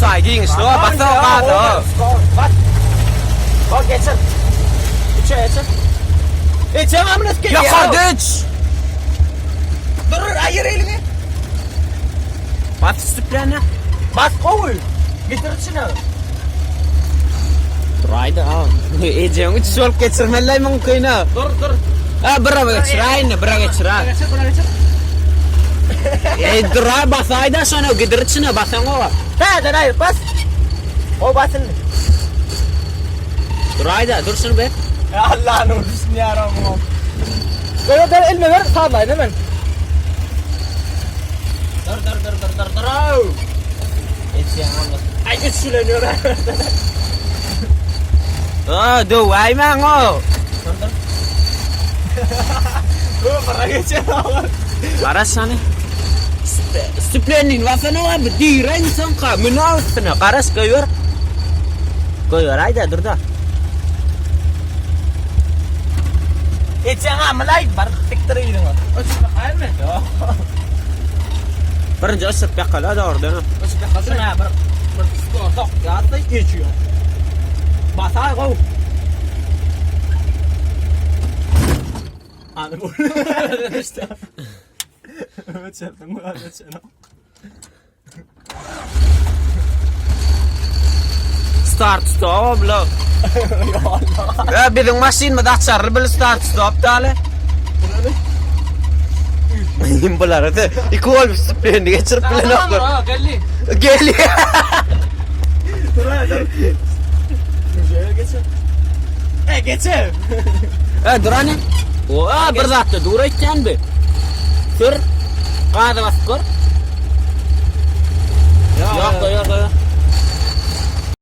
saý giňişli o basa gaza. Bas. Bak geçir. Üçe geçir. Geçem amına sikeyim. Ýokarda üç. Dur aýyr elini. Bas süplene. Bas gowy. Getir içine. Duraýda ha. Ejeň üç bolup geçirmeliler mümkin ha. Dur dur. Ha bire geçiräýin, bire geçiräý. Geçir bire geçir. Ey dura basaýda şona gidir içine basaň owa. Täzeden aýyr bas. O basın. Duraýda dur şunu be. Allah'ın ordusunu yaram o. Böyle der elime ver sağlayın hemen. Dur dur dur dur dur dur. Ejeň Allah. Ay üçleniyor. Ha döwäýmäň o. Dur dur. Bu bana geçer ama. Garaş şany. Süplenin basana abi diren soňka müne üstüne garaş goýber. Goýber aýda dur da. Geçen amına bar siktir ýeriňe. Öçüp bakar mı? Yok. Birinji ösüp ýakala da oradan. Öçüp bakalsın ha bir bir skor sok ýatsa geçiyor. Basar go. Anı bu. İşte. Öçürdüm bu öçürdüm. Start stop blo. Ya biziň maşynymyz açarly bil start stop dale. Bular da iki bolup süplerini geçirip bilen oklar. Geldi. Gel. Dur dur. Şöyle geçer. E geçer. E dur hani. O bir zatda dur aýtýan bi. Sür. Gaza basyp gör.